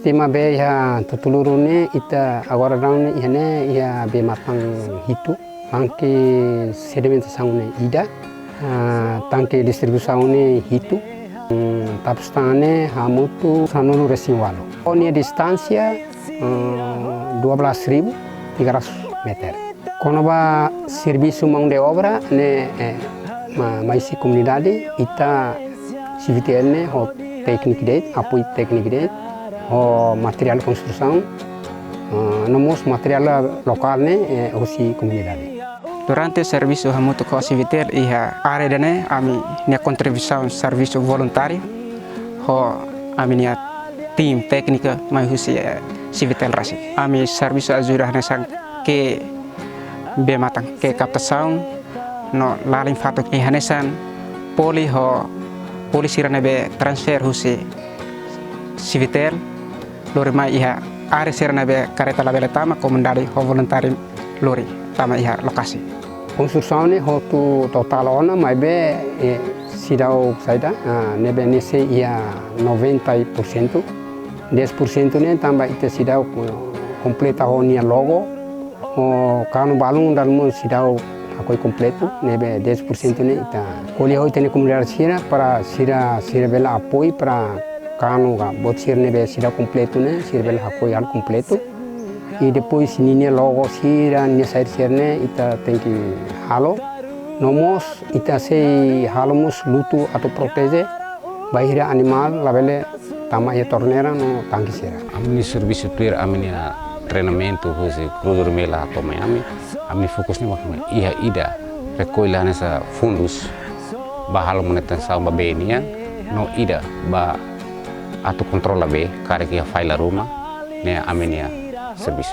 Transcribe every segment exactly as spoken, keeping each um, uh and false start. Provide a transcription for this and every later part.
Sistema bee iha Tutuluru ne'e ita agora daudaun ne'e iha ne'e iha bee-matan hitu, tanke sedimentasaun ne'e ida, ah, tanke distribuisaun ne'e hitu, hmm, tapus tan ne'e hamutuk sanulu-resin-ualu. Ho nia distánsia, hmm, dua belas ribu tiga ratus meter. Kona-ba servisu mão de obra ne'e, eh, ma-, mai husi komunidade, ita CVTL ne'e ho tékniku de'it, apoiu tékniku de'it, ho materiál konstrusaun, eh, no mós materiál lokál ne'e, eh, husi komunidade. Durante servisu hamutuk ho CVTL iha área ida-ne'e, ami-nia kontribuisaun servisu voluntáriu, ho ami-nia tim tékniku mai husi, eh, CVTL rasik. Ami servisu ajuda hanesan ke'e bee-matan, ke'e kaptasaun, no lalin fatuk, i hanesan poli ho poli sira ne'ebé transfere husi CVTL, lori mai iha área sira ne'ebé karreta labele tama, komunidade ho voluntáriu lori tama iha lokasi. Konstrusaun ne'e hotu totál ona, maibé, eh, seidauk saida, ah, ne'ebé ne'e sei iha noventa por cento, dez por cento ne'e tanba ita seidauk, eh, kompleta ho nia logo, ho kanu balun dala mós seidauk hakoi kompletu, ne'ebé dez por cento ne'e ita ko'alia ho ita-nia komunidade sira para sira, sira bele apoiu para kanu ka boot sira ne'ebé seidauk kompletu ne'e, sira bele hakoi halo kompletu. I depois ninia logo sira, nia saida sira ne'e ita tenke halo. No mós ita sei halo mós lutu atu proteje bainhira animál labele tama iha torneira no tanke sira. Ami-nia servisu tuir ami-nia treinamentu husi Cruz Vermelha hato'o mai ami. Ami-nia fokus ne'e mak iha ida, rekolla hanesan fundus ba halo manutensaun ba bee nian, no ida ba atu kontrola bee karik iha falla ruma, ne'e ami-nia servisu.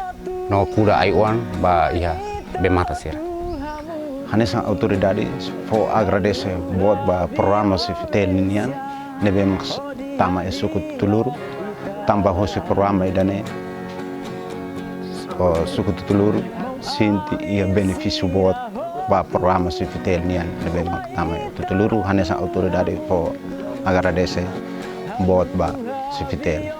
No kuda ai-oan ba iha bee-matan sira. Hanesan autoridade fó agradese boot ba programa CVTL ninian, ne'ebé mak tama iha suku Tutuluru, tanba husi programa ida-ne'e, ho suku Tutuluru sente iha benefísiu boot ba programa CVTL nian ne'ebé mak tama iha Tutuluru, hanesan autoridade fó agradese boot ba CVTL.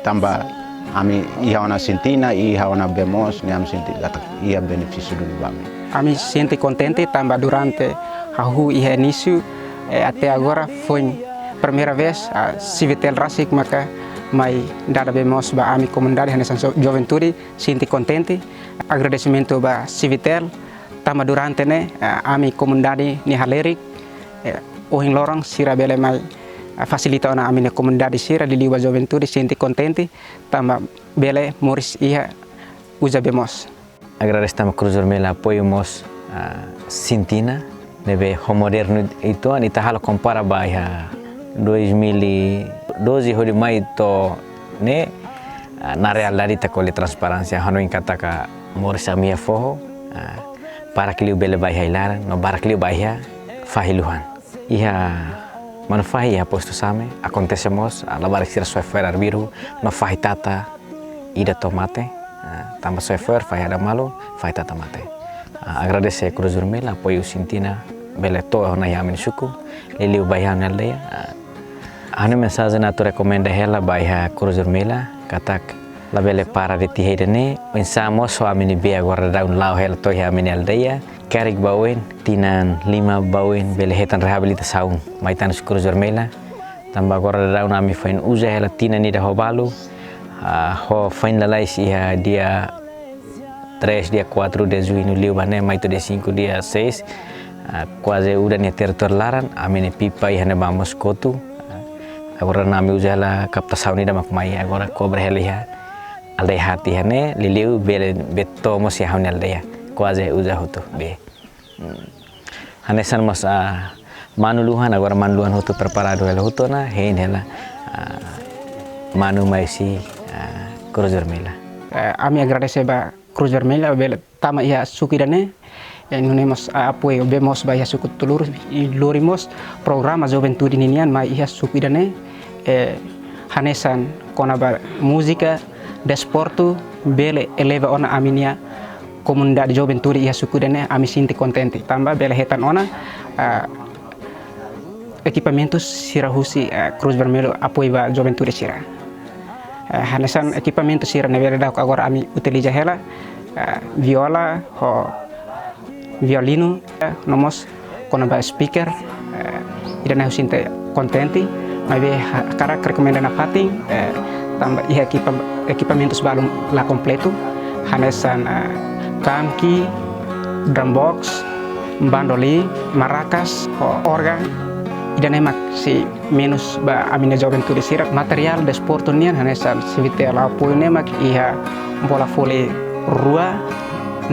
Tanba ami iha ona sintina, iha ona bee moos, ne'e ami sente katak iha benefísiu duni ba ami. Ami sente kontente tanba durante hahú iha inísiu, eh, até agora foin primeira vez, ah, CVTL rasik maka mai dada bee moos ba ami komunidade hanesan jo-, juventude, sente kontente. Agradesimentu ba CVTL, tanba durante ne'e, ah, ami komunidade nia halerik, eh, ohin loron sira bele mai, ah, fasilita ona ami-nia komunidade sira, liuliu ba juventude sente kontente, tanba bele moris iha uza bee moos. Agradese tanba Cruz Vermelha apoiu mós, ah, sintina, ne'ebé ho modernu uitoan, ita halo kompara ba iha dois mil e doze hodi mai to'o ne'e, ah, na realidade ita ko'alia transparénsia, hanoin katak moris ami iha foho, ah, barak liu bele bá iha ai-laran, no barak liu bá iha fahi luhan. Iha Manufahi iha postu Same, akontese mós, ah, labarik sira soe fo'er arbiru, no fahi tata ida to'o mate, ah, tanba soe fo'er fahi hadak malu, fahi tata mate. Ah, agradese Cruz Vermelha, apoiu sintina, bele to'o ona iha ami-nia suku, liuliu ba iha ami-nia aldeia, ah, ha'u-nia mensajen atu rekomenda hela ba iha Cruz Vermelha, katak labele para de'it iha ida-ne'e, oinsá mós ho ami-nia bee agora daudaun la'o hela to'o iha ami-nia aldeia, karik ba oin, tinan lima ba oin bele hetan reabilitasaun mai tan husi Cruz Vermelha. Tanba agora daudaun ami foin uza hela tinan ida ho balu, ah, ho foin lalais iha dia três, dia quatro de junho liubá ne'e, mai to'o dia cinco, dia seis, ah, kuaze udan iha territóriu laran, ami-nia pipa iha ne'ebá mós kotu. Ah, agora ne'e ami uza hela kaptasaun ida mak mai, agora kobre hela iha aldeia haat iha ne'e, liuliu bele bee to'o mós iha ha'u-nia aldeia, kuaze uza hotu bee. Hmm. Hanesan mós, ah, manu luhan, agora manu luhan hotu preparadu hela hotu ona, hein hela, ah, manu mai husi, ah, Cruz Vermelha. Eh, ami agradese ba Cruz Vermelha, bele tama iha suku ida-ne'e, eh, nune'e mós, ah, apoiu bee moos ba iha suku Tutuluru, i lori mós programa juventude ninian mai iha suku ida-ne'e, eh, hanesan kona-ba múzika, desportu, bele eleva ona ami-nia komunidade juventude iha suku ida-ne'e, ami sente kontente. Tanba bele hetan ona, ah, ekipamentu sira husi, ah, Cruz Vermelha apoiu ba juventude sira. Eh, hanesan ekipamentu sira ne'ebé daudauk agora ami utiliza hela, eh, viola ho violinu, eh, no mós kona-ba speaker, eh, ida-ne'e ha'u sente kontente, maibé ha-, hakarak rekomenda nafatin, eh, tanba iha ekipa-, ekipamentus balun la kompletu, hanesan, eh, kamki, drum box, bandolim, marakas, ho organ, ida-ne'e mak sei menus ba ami-nia joventude sira. Materiál desportu nian hanesan Civitel apoiu ne'e mak iha bola voli rua,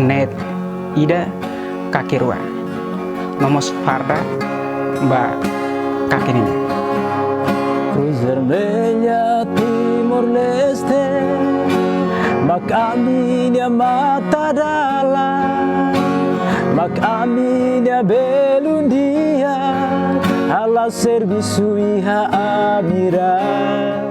net ida, kaki rua. No mós farda ba kaki nian. Cruz Vermelha Timor-Leste, mak ami-nia matadalan, mak ami-nia belun di'ak, hala'o servisu iha ami-nia